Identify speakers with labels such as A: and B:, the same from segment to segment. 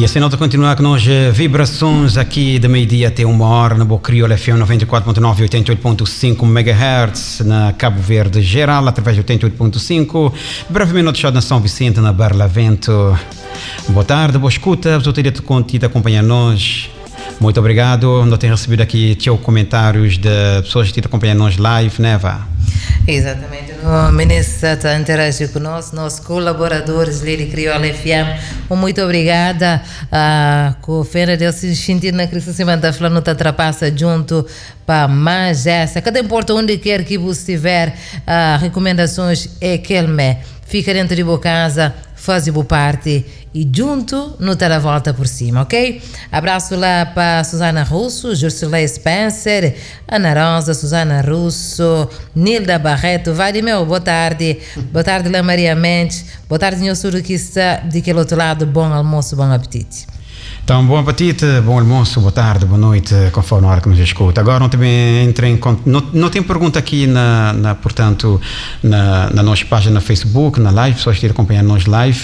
A: E assim nós continuar com nós vibrações aqui de meio-dia até 1 hora na Boa Crioula FM 94.9 e 88.5 MHz na Cabo Verde geral, através de 88.5. Brevemente, nós na São Vicente, na Barlavento. Boa tarde, boa escuta, você ter contido acompanhar nós. Muito obrigado. Nós temos recebido aqui teus comentários de pessoas que te acompanham nós live, né, Vá?
B: Exatamente. O ministro está interagir conosco, nossos colaboradores, Lili Crioula FM. Um muito obrigada. Com fé Deus se sentir na Cristo se manda falando tá trapaça junto para mais essa. Cada importa onde quer que você estiver, recomendações é que ele me fica dentro de boa casa, faz boa parte e junto no tá a volta por cima, ok? Abraço lá para Susana Russo, Jursilei Spencer, Ana Rosa, Susana Russo, Nilda Barreto, Vladimir, boa tarde. Boa tarde lá Maria Mendes, boa tarde, senhor Suro que está daquele outro lado, bom almoço, bom apetite.
A: Então, bom apetite, bom almoço, boa tarde, boa noite, conforme a hora que nos escuta. Agora não também entra em não, não tem pergunta aqui na, portanto, na nossa página no Facebook, na live, pessoas que acompanhar nós live.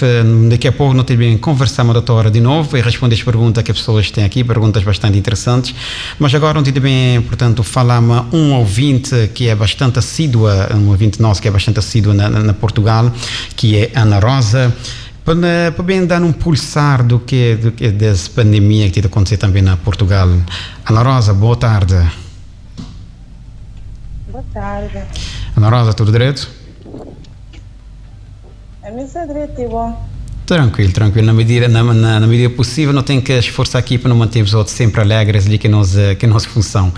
A: Daqui a pouco não também conversar com a doutora de novo e responder as perguntas que as pessoas têm aqui, perguntas bastante interessantes. Mas agora não também, portanto, falar um ouvinte que é bastante assídua, um ouvinte nosso que é bastante assíduo na Portugal, que é Ana Rosa. Para bem dar um pulsar do que dessa pandemia que tem acontecido também na Portugal. Ana Rosa, boa tarde.
C: Boa tarde.
A: Ana Rosa, tudo direito?
C: A minha está direito, bom.
A: Tranquilo, tranquilo. Na medida possível, não tem que esforçar aqui para não manter os outros sempre alegres ali que nossa função.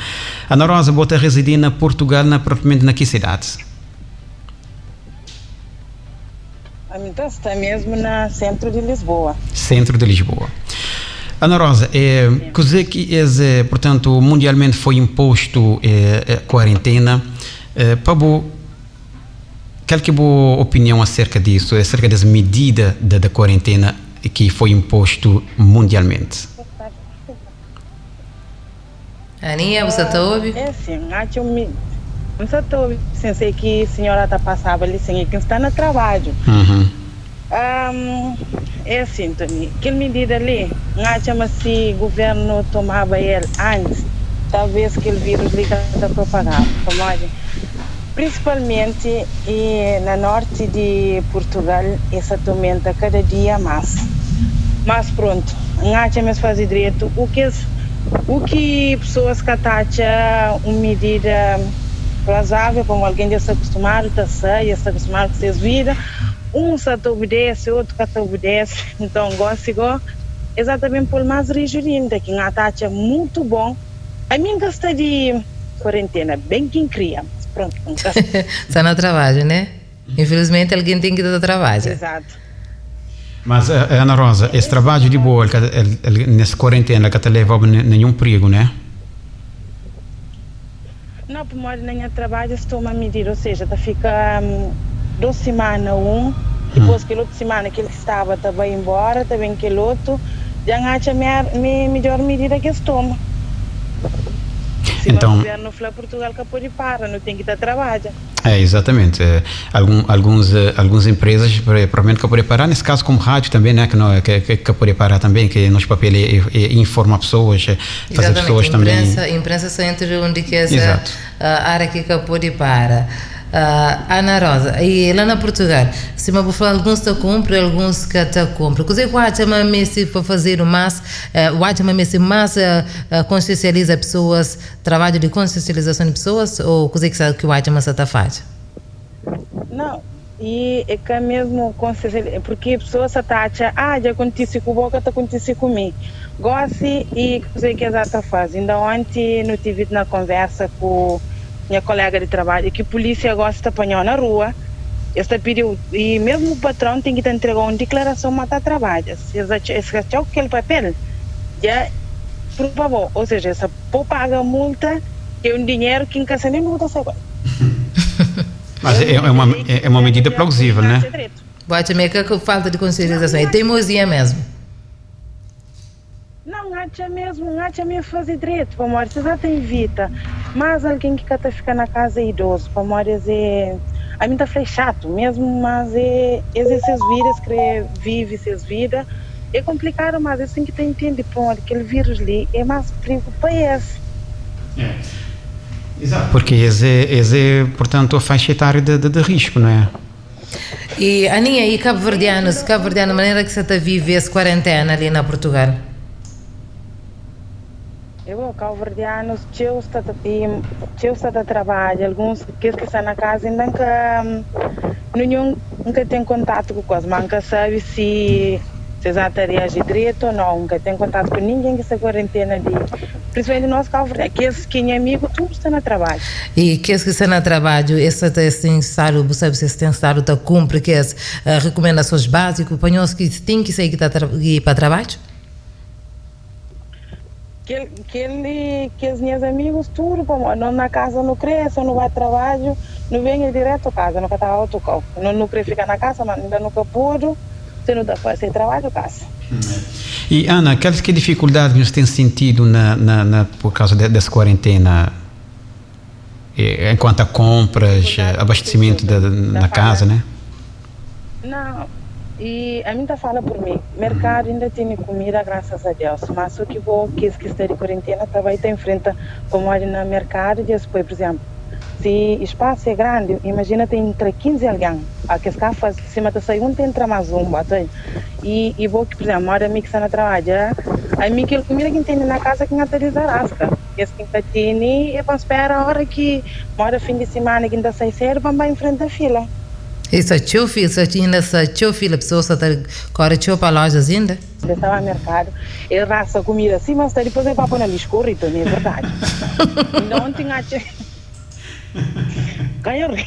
A: Ana Rosa, boa tarde, residir na Portugal, propriamente na que cidade?
C: A minha está mesmo no centro de Lisboa.
A: Centro de Lisboa. Ana Rosa, coisa que é, portanto, mundialmente foi imposto quarentena. Para qual que é a boa opinião acerca disso, acerca dessa medida da quarentena que foi imposto mundialmente?
B: Aninha, você está ouvindo?
C: É sim, acho que não estou sem sei que a senhora está passando ali, sem que está no trabalho. É assim, Tony, aquela medida ali, acho que se o governo tomava ele antes, talvez aquele vírus ali está propagado. Principalmente e na norte de Portugal, essa aumenta cada dia mais. Mas pronto, acho que fazer direito, o que pessoas que acham uma medida razoável, como alguém já se acostumado, está já se acostumado com suas vidas, um só te obedece, outro que te obedece, então gosto igual, exatamente por mais rígido ainda, que uma taxa muito bom. A mim gosta de quarentena, bem quem cria, mas pronto, não gosto.
B: Está no trabalho, né? Infelizmente alguém tem que dar trabalho.
C: Exato.
A: Mas, Ana Rosa, esse trabalho de boa, nessa quarentena, que te leva a nenhum perigo, né?
C: Não, por modo nem trabalho, estou uma medida, ou seja, tá fica 2 semanas um, depois que outra semana que ele estava também embora, também aquele outro, já acha a melhor medida que eles tomam. Se
A: Então-
C: o governo fala Portugal que pode parar, não tem que estar trabalho.
A: É, exatamente. Algumas empresas provavelmente que podem parar, nesse caso como rádio também, né, que, não, que pode parar também, que nosso papel é informar pessoas, fazer pessoas também.
B: Imprensa só entre onde que essa
A: Exato.
B: Área que pode para. Ana Rosa, e lá na Portugal, se me vou falar, alguns te cumpre, alguns que te cumpre. Quer dizer, o chama mesmo para fazer o mais, o chama mesmo mais consciencializa pessoas, trabalho de consciencialização de pessoas, ou coisa que sabe que o chama está faz?
C: Não, e é que mesmo porque a pessoa se taxa, ah, já acontece com boca, tá acontece comigo. Gosto e coisa que exata faz. Ainda ontem eu tive na conversa com minha colega de trabalho que a polícia gosta de apanhar na rua. Está pediu e mesmo o patrão tem que te entregar uma declaração matar trabalho. Se eles acham aquele papel, já por favor, ou seja, essa pô paga multa, que é um dinheiro que em casa nem não está.
A: Mas é uma medida plausível, né?
B: Pode meio que falta de conscientização, é teimosia mesmo.
C: Não, acha mesmo, acha mesmo fazer direito, para morrer, você já tem vida. Mas alguém que quer ficar na casa é idoso, para morrer é. A mim tá foi chato mesmo, mas é esses vidas que vive essas vidas. É konplikadu, mas es ten ki ta intende pamodi kel vírus li é más prigu pa es.
A: É. Exato, porque es é, es é, portanto, a faixa etária de, de, de risco, não é?
B: E Aninha, e cabo-verdianos, cabo-verdiano, maneira que você está vive essa quarentena ali na Portugal?
C: Eu, cabo-verdianos, txeu sta ta txeu sta ta trabadja, alguns kes ki sta na casa inda nka ninhun nka ten kontatu ku kos, ma nka sabe si se za ta reaji dretu ou nau, nka ten kontatu ku ninguém ki sta quarentena di, principalmente nos cabo-verdianos, kes ki nha amigu tudu sta na trabadju.
B: E kes ki sta na trabadju, es sta ta es ten stadu, bu sabe si es ten stadu ta kunpri kes rekumendasons básiku pa nhos ki ten ki sai ki ta pa trabadju?
C: Kel kel kes nhas amigus tudu pamodi nos na casa nu kre so nu ba trabadju nu ben e diretu casa nu ka ta otu kau no nu kre fika na casa ma inda nu ka pudu se nu ta fase trabadju casa.
A: E Ana, kal ki difikuldadi ki nhos ten sintidu na na na pur kausa des kuarentena enkuantu a konpras, abastesimentu na casa ne?
C: Não, e ami ta fala por mi, mercado inda tene kumida graças a Deus, mas so ki bo kes ki sta di quarentena ta bai ta enfrenta pamodi na mercado dja es poi, por exemplo, si espaço é grandi, imagina ta entra 15 alguém, a kes ka faz sima ta sai um ta entra mas um, bota aí. E e bo ki por exemplo, moda ami ki sta na trabadja, ami kel kumida ki N tene na casa ki N ta dizarasca, kes ki N ka tene é pa N spera ora ki moda fim di semana ki N ta sai cedo pa N bai enfrenta fila.
B: E sta txeu fila, sta inda sta txeu fila, pesoas sta ta kore txeu pa lojas inda.
C: El staba merkadu, el rasa kumida sima sta, dipôs el papa na lixu korritu, mi é verdadi. Inda onti N atxa Ka ri.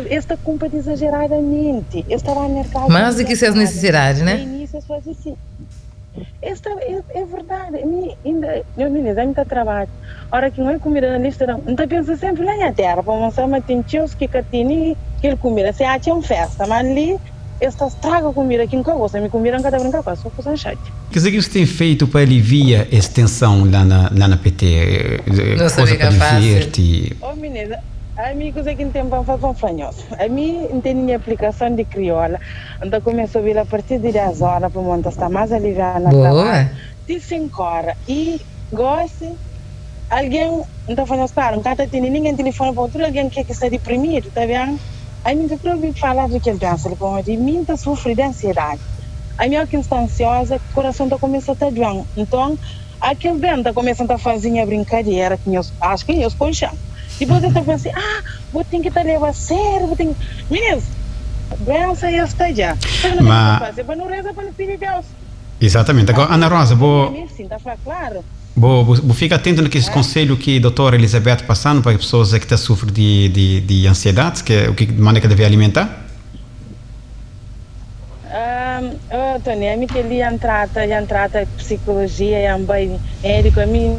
C: Es ta kunpra dizajeradamenti, es ta ba merkadu
B: Más di ki ses nisisidadi,
C: né?
B: Na
C: inísiu es faze si. Es ta, é verdadi, mi inda, nhos minis, ami ta trabadja, ora ki N oi kumida na lista, N ta pensa senpri na nha tera, pa mostra ma ten txeus ki ka tene kel kumida, se atxa é un festa, ma li es ta straga kumida ki N ka gosta, mi kumida N ka ta brinka ku el, so kusa N xati.
A: Kuzê ki nhos ten feitu pa alivia es tensãu la na la na PT? Kuza pa divirti?
C: Oh minis, ami kuzê ki N ten pa N fla pa N fla nhos, ami N tene nha aplikason di kriola, N ta kumesa obi-l apartir di 10 óra pamodi N ta sta más aliviadu na trabadju ti 5 óra. I gósi, algen, N ta fla nhos klaru, N ka ta atende ningen tilifoni pamodi tudu algen ke ki sta diprimidu ta ben. Ami N ka krê obi fala di kel duénsa li pamodi mi N ta sufri di ansiedadi. Ami óki N sta ansioza, kurason ta kumesa ta due-m. Nton, akel ben ta kumesa ta faze nha brinkadera ki nhos axa ki nhos konxe-m. Dipôs el ta fla si, Ah, bu ten ki ta leba a sériu, bu ten ki. Minis, duénsa ya sta dja. Kuzê ki nu ten ki
A: Ma.
C: ta faze? Pa nu reza pa nu pidi Deus.
A: Exatamente. Agora, Ana Rosa, bo.
C: Ami sin ta fla klaru.
A: Bo, bo, bo fika atentu na kes konselhu ki doutora Elizabeth pasa-nu pa pesoas ki ta sufri di, di, di ansiedadi, ke, o ki manera ki debe alimenta?
C: Um, oh, Tony, ami kel-li dja N trata, dja N trata psikolojia, dja N bai médiku, ami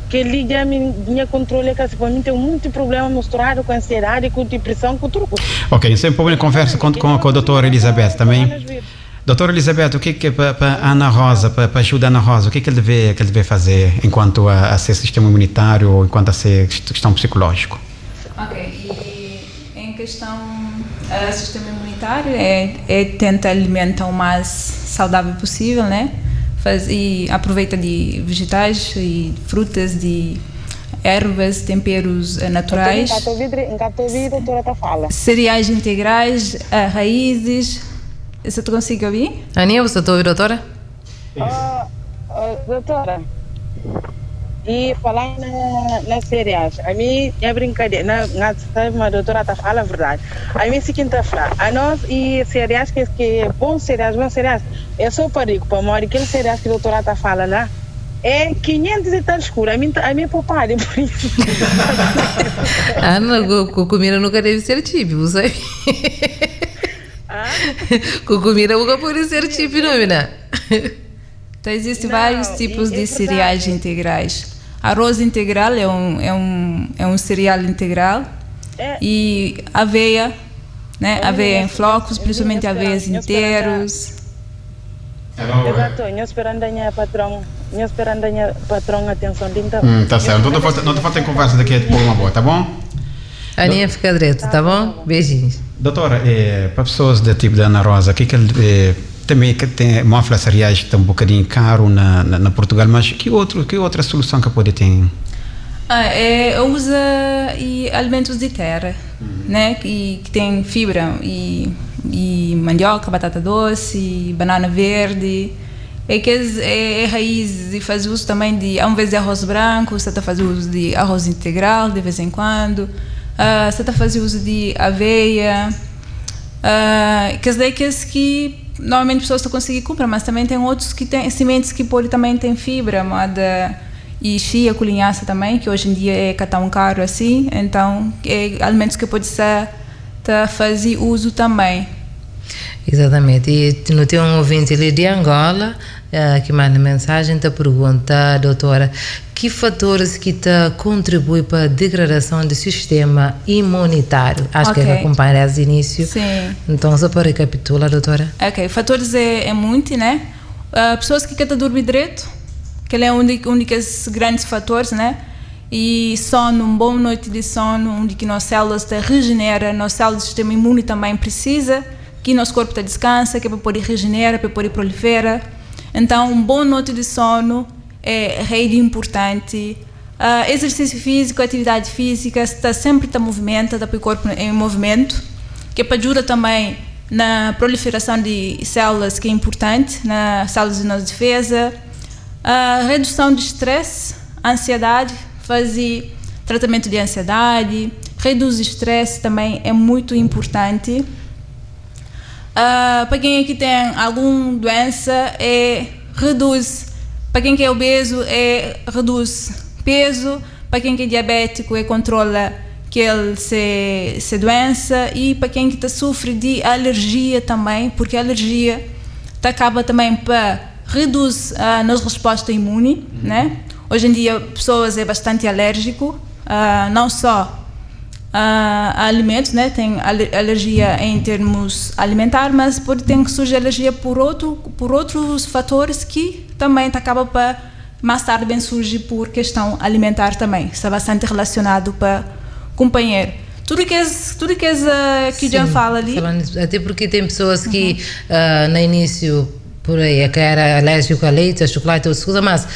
C: kel-li dja mi, nha kontroli é ka si, pa mi ten munti problema misturadu ku ansiedadi, ku diprison, ku tudu kuza.
A: Ok, N sempre poi na konversa ku, ku, ku doutora Elizabeth também. Doutora Elizabeth, o que que pa, pa Ana Rosa, pa, pa ajuda Ana Rosa, o que que el deve, que el deve fazer enquanto a, a se sistema imunitário ou enquanto a se questão psicológico?
D: Ok, e em questão a sistema imunitário é, é tenta alimentar o mais saudável possível, né? Faz, e aproveita de vegetais e frutas, de ervas, temperos naturais.
C: N ka ta obi, N ka ta obi doutora ta fala.
D: Cereais integrais, raízes. Você ta konsigi obi?
B: Aninha, bu sta ta obi doutora?
C: Oh, oh, doutora, e falar na, na cereais, a mim é brincadeira, na, na sabe, mas a doutora tá fala a verdade. A mim se quem tá falar, a nós e cereais que que bons cereais, bons cereais, é só para rico, para morrer, aquele cereais que a doutora tá fala lá, é 500 e tal escuro, a mim a mim é poupado, por isso.
B: Ana, ku kumida nunka debe ser txipi, bu sabe? Ku kumida bu ka pode ser txipi no, mina.
D: Então, existem vários tipos de cereais integrais. Arroz integral é um, é um, é um cereal integral. E aveia, né? Aveia em flocos, principalmente aveias inteiros.
C: Exato, nho esperando nha patron, nho esperando nha patron atenção de então.
A: Tá certo. Não te falta, não te falta em conversa daqui a pouco uma boa, tá bom?
B: Aninha fica direto, tá bom? Beijinhos.
A: Doutora, eh, para pessoas do tipo da Ana Rosa, o que que ele eh, Também que tem mofla cereais que está um bocadinho caro na Portugal, mas que outra solução que pode ter?
D: Usa e alimentos de terra, né? Que tem fibra e mandioca, batata doce, banana verde. É que é raiz e faz uso também de, ao invés de arroz branco, você está fazendo uso de arroz integral de vez em quando. Você está fazendo uso de aveia. Quer dizer que esse que normalmente pessoas estão conseguindo comprar, mas também tem outros que têm sementes que pode também tem fibra, moda e chia com linhaça também, que hoje em dia é catar um caro assim, então é alimentos que pode ser tá fazer uso também.
B: Exatamente. E não tem um ouvinte ali de Angola que manda mensagem, te pergunta, doutora, que fatores que te contribuem para a degradação do sistema imunitário? Acho que acompanha desde o início.
D: Sim.
B: Então, só para recapitular, doutora.
D: Ok, fatores é muito, né? Pessoas que querem dormir direito, que ele é um dos grandes fatores, né? E sono, uma boa noite de sono, onde que nossas células te regenera, nossas células do sistema imune também precisa, que nosso corpo te descansa, que é para poder regenera, para poder prolifera. Então, uma boa noite de sono é rei de importante. Exercício físico, atividade física, está sempre tá movimento, está o corpo em movimento, que é para ajudar também na proliferação de células, que é importante, na células de nossa defesa. Redução de estresse, ansiedade, fazer tratamento de ansiedade, reduz o estresse também é muito importante. Para quem aqui tem alguma doença, reduz. Para quem que é obeso, reduz peso. Para quem que é diabético, controla que ele se doença. E para quem que tá sofre de alergia também, porque a alergia tá acaba também para reduz a nossa resposta imune, né? Hoje em dia, pessoas é bastante alérgico, não só a alimentos, né? Tem alergia em termos alimentar, mas pode ter que surgir alergia por outros fatores que também tá acaba para mais tarde bem surge por questão alimentar também. Está bastante relacionado para companheiro. Tudo que que já fala ali.
B: Falando, até porque tem pessoas que no início por aí, é que era alérgico a leite, a chocolate, ou coisa, mas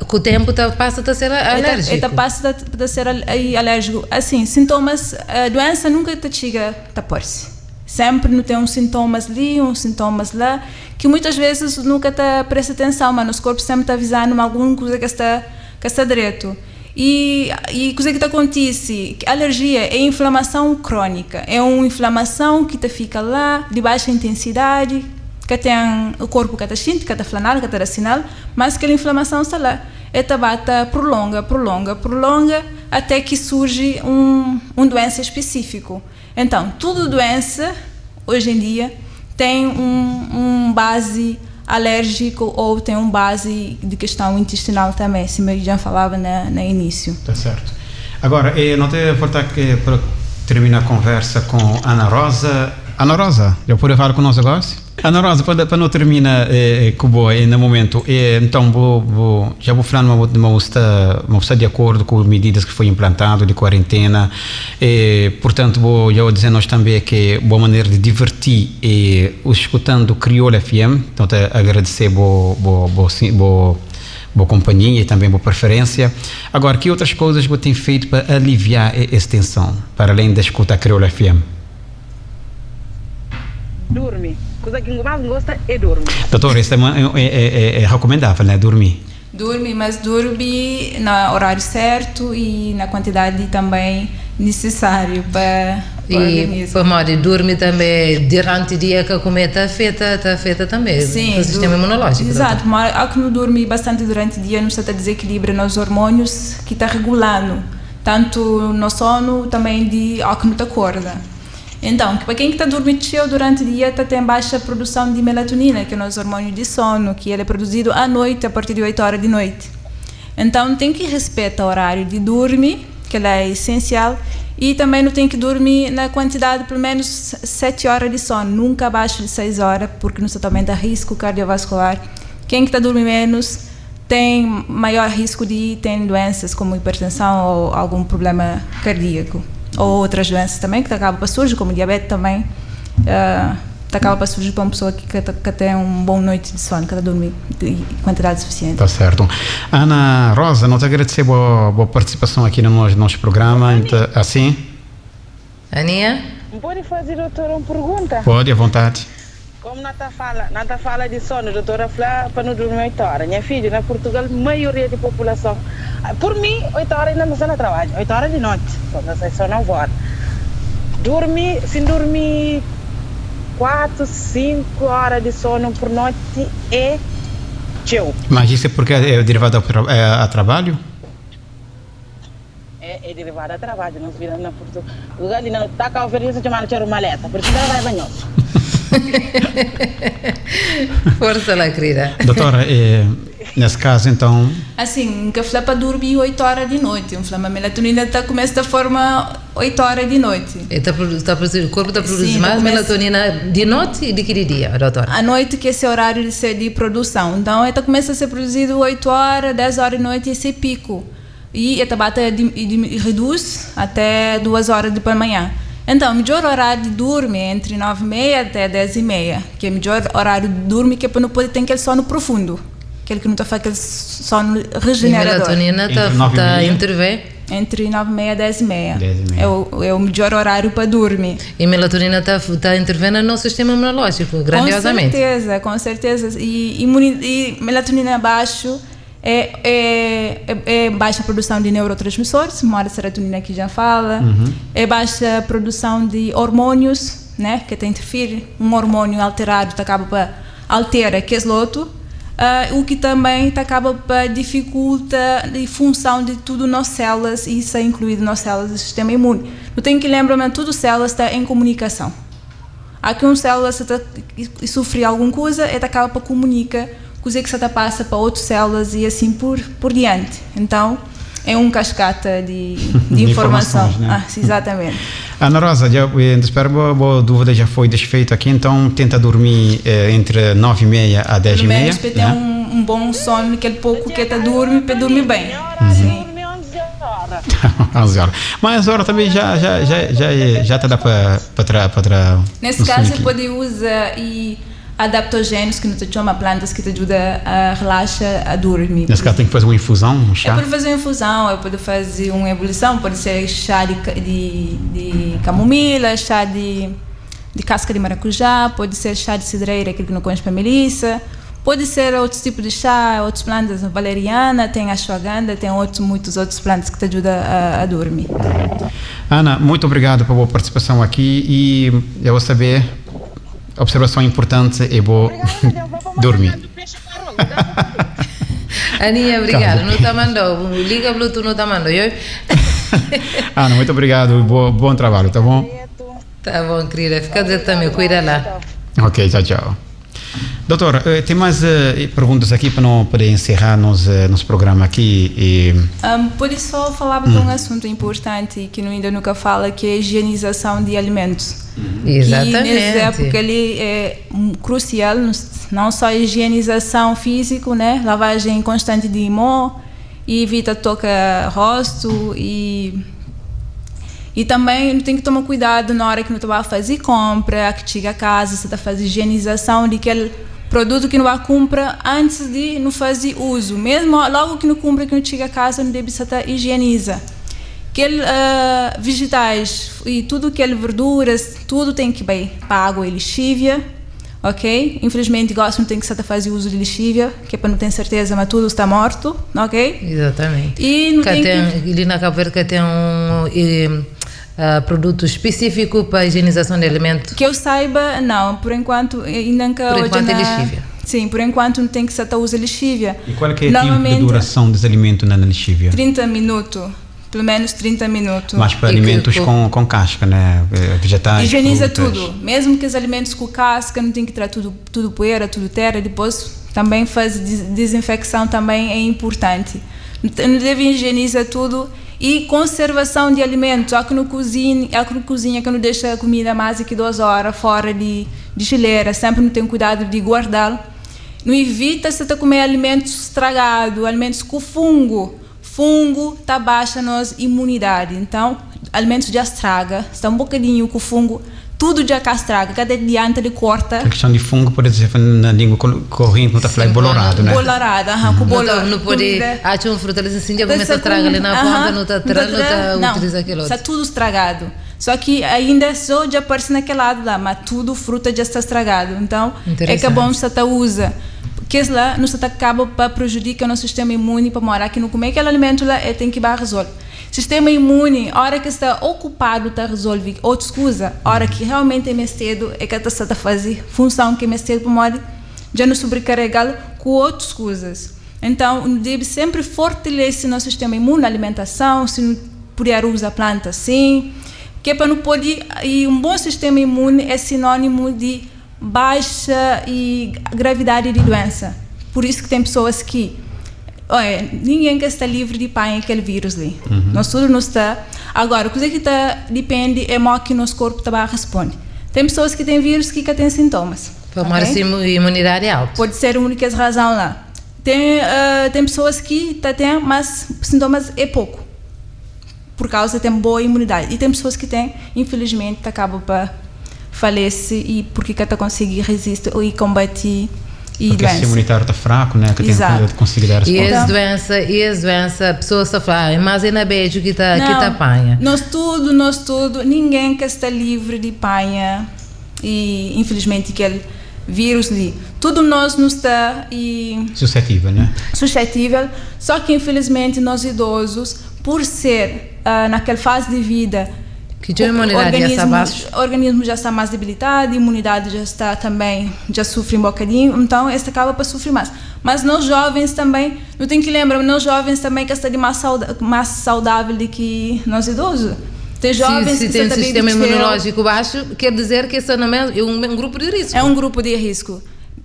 B: com o tempo passa a ser alérgico.
D: Ele passa a ser alérgico. Assim, sintomas, a doença nunca te chega a pôr-se. Sempre não tem uns sintomas ali, uns sintomas lá, que muitas vezes nunca te presta atenção, mas nosso corpo sempre está avisando alguma coisa que está direito. E coisa que te acontece, que alergia é inflamação crônica, é uma inflamação que te fica lá, de baixa intensidade, que tem o corpo que está sentindo, que está flanado, que está sinal, mas aquela inflamação está lá. E tabata prolonga, até que surge um doença específico. Então, toda doença, hoje em dia, tem um base alérgico ou tem um base de questão intestinal também, se eu já falava no início.
A: Tá certo. Agora, eu não tenho voltar aqui para terminar a conversa com Ana Rosa. Ana Rosa, já pode falar conosco agora? Ana Rosa, para não terminar com boa no momento, então já vou falar uma está de acordo com as medidas que foi implantado de quarentena, portanto vou já vou dizer nós também que boa maneira de divertir escutando Crioula FM, então te agradecer boa companhia e também boa preferência. Agora, que outras coisas você tem feito para aliviar essa tensão, para além de escutar Crioula FM?
C: Dorme. Coisa que mais gosta é dormir.
A: Doutor, isso é recomendável, né? Dormir.
D: Dorme, mas dorme no horário certo e na quantidade também necessário para o organismo.
B: E, por dorme também durante o dia que a comida está feita também.
D: Sim.
B: O sistema imunológico.
D: Exato. Mas ao que não dorme bastante durante o dia, não está a desequilibra nos hormônios que está regulando, tanto no sono também de ao que não te acorda. Então, para quem está dormindo cheio durante o dia, tá, tem baixa produção de melatonina, que é o nosso hormônio de sono, que ele é produzido à noite, a partir de 8 horas de noite. Então, tem que respeitar o horário de dormir, que ele é essencial, e também não tem que dormir na quantidade de pelo menos 7 horas de sono, nunca abaixo de 6 horas, porque não aumenta risco cardiovascular. Quem está dormindo menos tem maior risco de ter doenças como hipertensão ou algum problema cardíaco. Ou outras doenças também que acabam para surgir, como diabetes também, Ta kaba pa surji pa un pessoa ki ka ten un bon noiti di sonu, ka ta durmi di kuantidadi sufisienti.
A: Ta sertu. Ana Rosa, no ta agradese bo bo partisipason aki na nos nos programa. Inta, asin?
B: Aninha?
C: N pode faze dotora un pergunta?
A: Pode, a vontadi.
C: Como na ta fala, na ta fala di sono, doutora fla pa nu durmi 8 hora. Nha fidju, na Portugal maioria di populason, por mi 8 hora inda nu sta na trabadju, 8 hora di noti, so na sai so 9 hora. Durmi, si n durmi 4, 5 hora di sono por noti é txeu.
A: Mas isso é porque é derivado a trabalho?
C: É, é derivado a trabadju. Nos vida na Purtugal li na ta Cabo Verde nhos ta txomadu txeru maleta, por isso nta raiba nhos.
B: Força lá, querida.
A: Doutora, eh, nesse caso então.
D: Assim, N ka fla pa durmi 8 hora di noti, N fla ma melatonina ta kumesa ta forma 8 hora di noti.
B: E ta produ ta produzi, korpu ta produzi Sim, ta más kumesa melatonina di noti di ki di dia, doutora?
D: A noiti ki é se horário di se di produção. Então, e ta kumesa a ser produzidu 8 hora, 10 hora di noiti é se piku. I e ta ba ta reduz até duas horas di palmanhã. Então, midjor horário di durmi é entri nove i meia até dez i meia, ki é midjor horário di durmi ki é pa nu pode ten kel sonu profundu, kel ki nu ta fla kel sonu
B: E
D: regenerador.
B: melatonina ta
A: Entre nove e
B: ta
A: meia.
B: intervém?
D: Entri nove i meia dez i meia.
A: Dez i meia.
D: É o é o midjor horário pa durmi.
B: E melatonina ta ta intervém na nos sistema imunológico,
D: Com
B: grandiosamente.
D: serteza, com serteza. E imuni e melatonina baxu É, é, é, é baixa produção de neurotransmissores, moda serotonina que já fala, é baixa produção de hormônios, né, que te interfere, um hormônio alterado te acaba para altera aquele outro, o que também te acaba para dificulta a função de tudo nas células, e isso é incluído nas células do sistema imune. Eu tenho que lembrar, mas tudo células está em comunicação. Há que um célula se tá, e sofrer alguma coisa, ele acaba para comunica coisa que se tá passa para outras células e assim por, por diante. Então, é um cascata de, de, De informação.
A: informações, né?
D: Ah, sim, exatamente.
A: Ana Rosa, já, espero boa, boa dúvida já foi desfeita aqui, então tenta dormir entre 9:30 a 10
D: Pelo
A: e meia.
D: menos para ter
A: Né?
D: um bom sono, aquele pouco que tá dorme, para dormir bem.
C: Nha horário
D: Sim.
C: durmi 11 hora.
A: 11 horas. Mas a hora também já já já já já tá dá para para para
D: Nesse
A: um
D: caso,
A: sonequinho.
D: pode usar e adaptogênios, que não te chama plantas que te ajuda a relaxar, a dormir.
A: Nesse caso tem que fazer uma infusão, um
D: Eu
A: chá.
D: pode fazer uma infusão, eu posso fazer uma ebulição, pode ser chá de, de, de camomila, chá de, de casca de maracujá, pode ser chá de cidreira, aquele que não conhece para melissa, pode ser outros tipos de chá, outras plantas, valeriana, tem ashwagandha, tem outros, muitos outros plantas que te ajudam a dormir.
A: Ana, muito obrigado pela boa participação aqui e eu vou saber, observação importante é bom
C: Obrigada, eu vou
A: dormir.
C: mandar peixe para o lugar.
B: Aninha, obrigada.
A: Calma.
B: Não tá mandando. Liga Bluetooth, não tá mandando. Eu...
A: Ana, muito obrigado e bom trabalho, tá bom?
B: Tá bom, querida. Fica dizendo também. Cuida lá.
A: Ok, tchau, tchau. Doutor, tem mais perguntas aqui para não poder encerrar nosso, nosso programa aqui. E,
D: Pode só falar de um assunto importante que não ainda nunca fala, que é a higienização de alimentos. Que
B: Exatamente.
D: nessa época ele é crucial, não só a higienização física, né? Lavagem constante de mão, e evita tocar rosto e também tem que tomar cuidado na hora que não vai fazer compra, que chega a casa, você está fazendo higienização de aquele produto que não vai comprar antes de não fazer uso. Mesmo logo que não compra, que não chega a casa, não deve estar higieniza. Aquele vegetais e tudo aquele verduras, tudo tem que ir para água e lixívia, ok? Infelizmente, gosto não tem que estar fazer uso de lixívia, que é para não ter certeza, mas tudo está morto, ok?
B: Exatamente.
D: E não
B: Cá
D: tem
B: tem,
D: que
B: ali na Cabo Verde cá tem um produto específico para a higienização de alimentos.
D: Que eu saiba, não. Por enquanto, ainda nunca
B: Por enquanto é
D: na-
B: lixívia.
D: Sim, por enquanto não tem que se usa lixívia.
A: e qual é que é o tempo de
D: Normalmente,
A: duração desse alimento na lixívia?
D: 30 minutos. Pelo menos 30 minutos.
A: Mais para
B: E que-
A: alimentos com casca, né? Vegetais,
D: Higieniza
A: frutas.
D: tudo. Mesmo que os alimentos com casca, não tem que tirar tudo, tudo poeira, tudo terra. Depois também faz desinfecção também é importante. Não deve higienizar tudo. E conservação de alimentos. Há que não cozinha, há que não cozinha que não deixa a comida mais do que 2 horas fora de geleira. Sempre não tem cuidado de guardar. Não evita se tá comer alimentos estragados, alimentos com fungo. Fungo tá baixa a nossa imunidade. Então, alimentos já estraga, está um bocadinho com fungo, Tudu dja ka straga, ka ta adianta di korta.
A: Kel kiston di fungu pode ser na lingua korrenti nu ta fla é boloradu, né?
D: Boloradu, aha, ku bolor.
B: Nu pode atxa un fruta li sin dja kumesa straga li na ponta, nu ta tra-l, nu ta utiliza kel otu.
D: Sta tudu stragadu. Só ki ainda só dja parse na kel ladu la, ma tudu fruta dja sta stragadu. Nton, é ka bon sta ta uza kes la, nu sta ta kaba pa prejudika nos sistema imuni pamodi ora ki nu kume kel alimentu la, el ten ki ba rezolve. Sistema imuni, ora ki sta okupadu ta rezolve otus kuza, ora ki realmenti é mestedu, é ka ta sta ta faze funson ki é mestedu pamodi dja nu sobrikaregal ku otus kuzas. Então, nu debe senpri fortalese nos sistema imuni, alimentason, si nu puder uza planta sim, ke pa nu pode, i un bon sistema imuni é sinonimu di baixa i gravidadi di duensa. Pur isu ki ten pesoas ki, oia, ningen ka sta livri di panha kel virus li. Nos tudu nu sta. Agora, kuze ki ta dipende é mo ki nos korpu ta ba responde. Ten pesoas ki ten virus ki ka ten sintomas.
B: Pamodi
D: Ok?
B: se imunidadi é altu.
D: Pode ser un di kes razon la. Ten, ten pesoas ki ta ten, mas sintomas é poku. Pur kauza ten boa imunidadi. I ten pesoas ki ten, infilismenti, ta kaba pa falese i purki ka ta konsigi resisti i konbati i
A: Purki
D: duensa.
A: sistema imunitáriu ta fraku, né? Ka ten
D: Izatu.
A: konsigi da
B: I
A: resposta.
B: es duensa, i es duensa, pesoas ta fla, ah, mas é na bedju ki ta, ki ta
D: Nau,
B: panha.
D: nos tudu, nos tudu, ningen ka sta livri di panha i infilismenti kel virus li. Tudu nos nu sta i.
A: Susetível, né?
D: Suscetível, só ki infilismenti nos idozus Pur ser na kel fazi di vida
B: Ki dja imunidadi dja sta baxu.
D: Organismu dja sta mas debilitadu, imunidadi dja sta tanben dja sufri un bokadinhu, nton es ta kaba pa sufri mas. Mas nos jovens tanben, nu ten ki lenbra ma nos jovens tanben ka sta di mas mas saudavel di ki nos idozu. Ten jovens
B: Si
D: ki
B: ten
D: sta ta bebe
B: sistema
D: txeu.
B: imunolójiku baxu, ker dizer ki es sta na mes é un grupu di risku.
D: É un grupu di risku.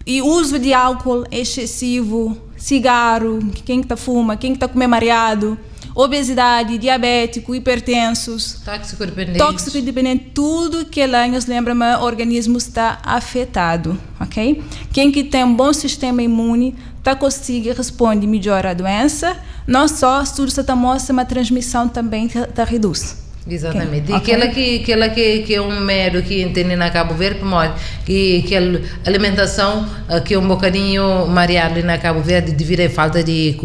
D: I uzu di álkol exsesivu. Sigaru, ken ki ta fuma, ken ki ta kume mariadu, obesidadi, diabétiku, hipertensus,
B: Tóxico-dependentes.
D: tóxico-dependente, tudu kela nhos lenbra ma organismu sta afetadu, ok? Ken ki ten bon sistema imuni ta konsigi responde midjor a duensa, non só studus sa ta mostra ma transmison tanben ta reduz.
B: Exatamente. E kela ki kela ki ki é un medu ki N tene na Kabu Verdi pamodi ki kel alimentason ki é un bokadinhu mariadu li na Kabu Verdi devidu a falta di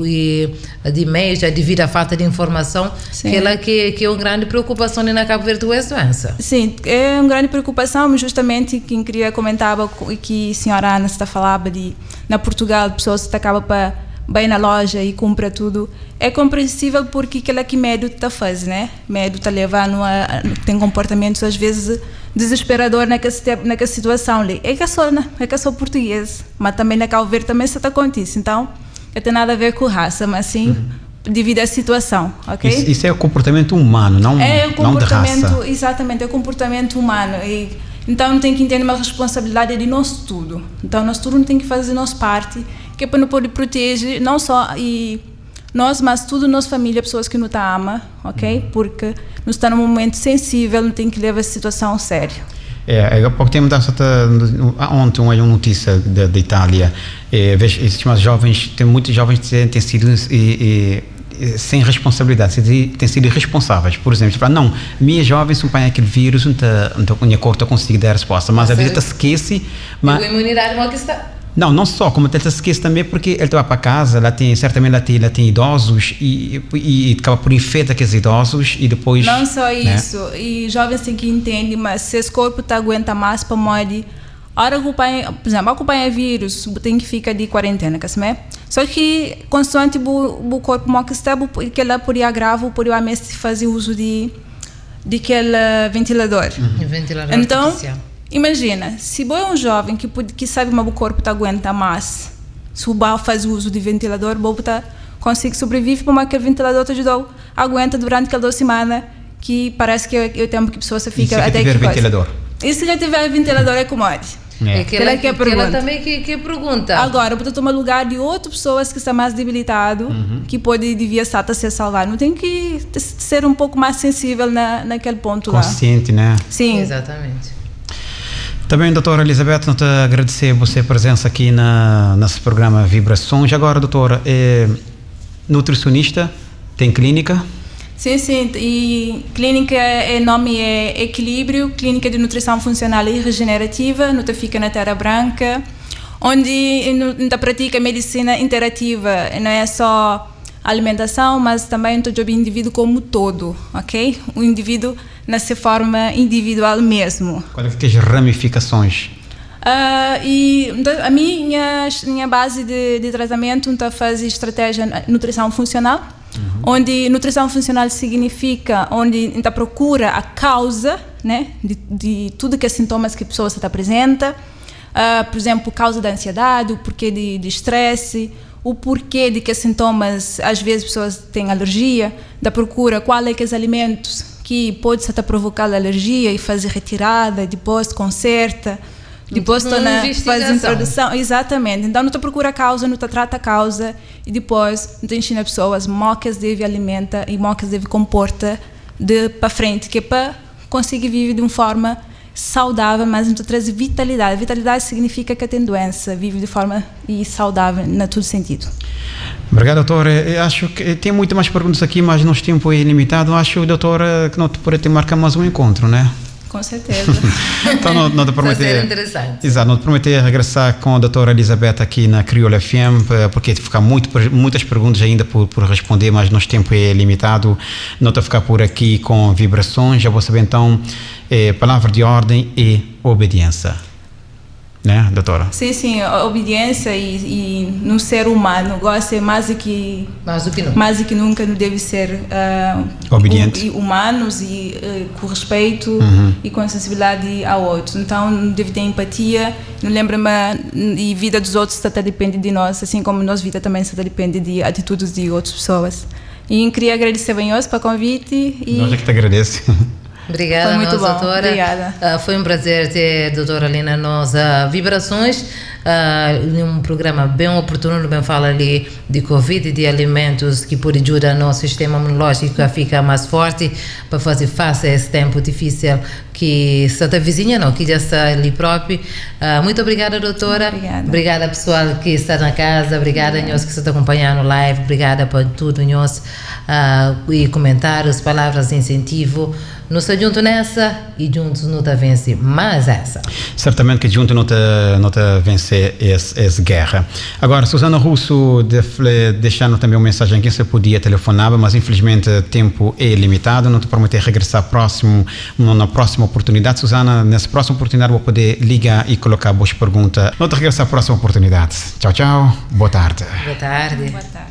B: di meius, devidu a falta di informason, kela ki ki é un grandi preokupason li na Kabu Verdi ku es duensa.
D: Sim, é un grandi preokupason, justamenti ki N kria komentaba ki sinhora Ana sta falaba di na Purtugal pesoas ta kaba pa bai na loja i kunpra tudu. É konprensível purki kila ki medu ta faze, né? Medu ta leva-nu a ten konportamentus às vezes dizisperador na kes na kes situason li. É ka só na é ka só purtugês, ma tanbe na Kabu Verdi tanbe sa ta kontise. Nton, ka ten nada a ver ku rasa, ma sin devidu a situason, ok?
A: Isso, isso é konportamentu umanu, não,
D: É
A: não de raça.
D: konportamentu, izatamenti, é konportamentu umanu. E nton, nu ten ki intende ma responsabilidadi é di nos tudu. Nton, nos tudu nu ten ki faze nos parti. Ke pa nu pode proteje não só e nós, mas tudo nos família, pessoas que nu ta ama, ok? Porque nu sta num momento sensível, nu tem que leva essa situação a sério.
A: É, há pouco tempo estava ontem uma notícia da, da Itália, é, vejo, esses mais jovens, tem muitos jovens que têm, têm sido e, e, sem responsabilidade, têm sido irresponsáveis. Por exemplo, falam, não, minha jovem, se não aquele vírus, não tá, não tá, minha corpo consegue dar resposta, mas a vida esquece. Mas,
B: a imunidade mal que está.
A: Não, não só, como ele se esquece também porque ele vai para casa, lá tem, certamente lá tem idosos e, e, e acaba por infectar aqueles idosos e depois.
D: Não só
A: né?
D: isso, e jovens têm que entender, mas se esse corpo tá aguenta mais para morrer, hora que o pai, por exemplo, o pai é vírus, tem que ficar de quarentena, que assim Só que consoante o corpo mo que está, que ela poderia agravo, poderia mesmo fazer uso de de aquele ventilador.
B: Ventilador
D: Então,
B: artificial.
D: imagina, se você é um jovem que que sabe que o corpo tá aguenta mais, se o ba faz uso de ventilador, o tá consegue sobreviver, porque aquele ventilador te ajudou, aguenta durante aquela 2 semanas que parece que é o tempo que a pessoa se
A: E
D: fica
A: se
D: até
A: tiver
D: que coisa.
A: ventilador?
D: E se já tiver ventilador é como é.
A: É.
B: É aquela
D: Aquela que é a
B: aquela
D: pergunta.
B: também que pergunta.
D: Agora, você toma lugar de outras pessoas que estão mais debilitado, que pode devia estar a ser salvado. Não tem que ser um pouco mais sensível naquele ponto lá.
A: Consciente, né?
D: Sim.
B: Exatamente.
A: Também, doutora Elizabeth, não te agradecer você a presença aqui nesse programa Vibrações. Agora, doutora, é nutricionista, tem clínica?
D: Sim. E clínica, nome é Equilíbrio, Clínica de Nutrição Funcional e Regenerativa, no fica na Terra Branca, onde no pratica medicina interativa, não é só alimentação, mas também o indivíduo como todo, ok? O indivíduo na sua forma individual mesmo.
A: Quais é as ramificações?
D: E então, a minha base de tratamento, então, faz estratégia nutrição funcional, onde nutrição funcional significa onde então procura a causa, né, de tudo que é sintomas que a pessoa está apresenta, por exemplo, causa da ansiedade, o porquê de estresse, o porquê de que sintomas, às vezes pessoas têm alergia, da procura qual é que os alimentos que pode estar a provocar alergia e fazer retirada, depois conserta, depois torna, faz introdução. Exatamente. Então, não te procura a causa, não te trata a causa e depois não te ensina pessoas como que deve alimenta e como que deve comporta de para frente, que é para conseguir viver de uma forma saudável, mas não te traz vitalidade. Vitalidade significa que tem doença, vive de forma e saudável na todo sentido.
A: Obrigado, doutora. Eu acho que tem muito mais perguntas aqui, mas nosso tempo é limitado. Acho, doutora, que não te pode marcar mais um encontro, né?
D: Com certeza.
A: Então, não te prometer.
B: Interessante.
A: Exato, não te prometer regressar com a doutora Elizabeth aqui na Crioula FM, porque ficar muitas perguntas ainda por responder, mas nosso tempo é limitado. Não te ficar por aqui com vibrações. Já vou saber então, palavra de ordem e obediência. Né, doutora?
D: Sim, obediência e no ser humano gosta mais do que
B: nunca.
D: Mais do que nunca não deve ser
A: obediente,
D: humanos e com respeito e com sensibilidade ao outro. Então deve ter empatia, não lembra-me, e vida dos outros até depende de nós, assim como nossa vida também até depende de atitudes de outras pessoas. E queria agradecer bem hoje pelo convite. E
A: nós é que te agradeço.
B: Obrigada,
D: foi muito
B: nós,
D: bom.
B: Doutora.
D: Obrigada.
B: Foi um prazer ter a doutora ali na nossa Vibrações, um programa bem oportuno, bem fala ali de Covid e de alimentos que pode ajudar o nosso sistema imunológico a ficar mais forte para fazer face a esse tempo difícil que está a vizinha, não, que já está ali próprio. Muito obrigada, doutora.
D: Obrigada.
B: Obrigada, pessoal que está na casa, obrigada, nós que está acompanhando o live, obrigada por tudo, nós, e comentários, palavras de incentivo. Nos junto nessa e juntos não te vence mais essa.
A: Certamente que junto não te vence essa guerra. Agora, Susana Russo deixando também uma mensagem aqui, você podia telefonar, mas infelizmente o tempo é limitado, não te prometer regressar próximo, na próxima oportunidade. Susana, nessa próxima oportunidade vou poder ligar e colocar boas perguntas. Não te regressar à próxima oportunidade. Tchau, tchau. Boa tarde.
B: Boa tarde.
D: Boa tarde.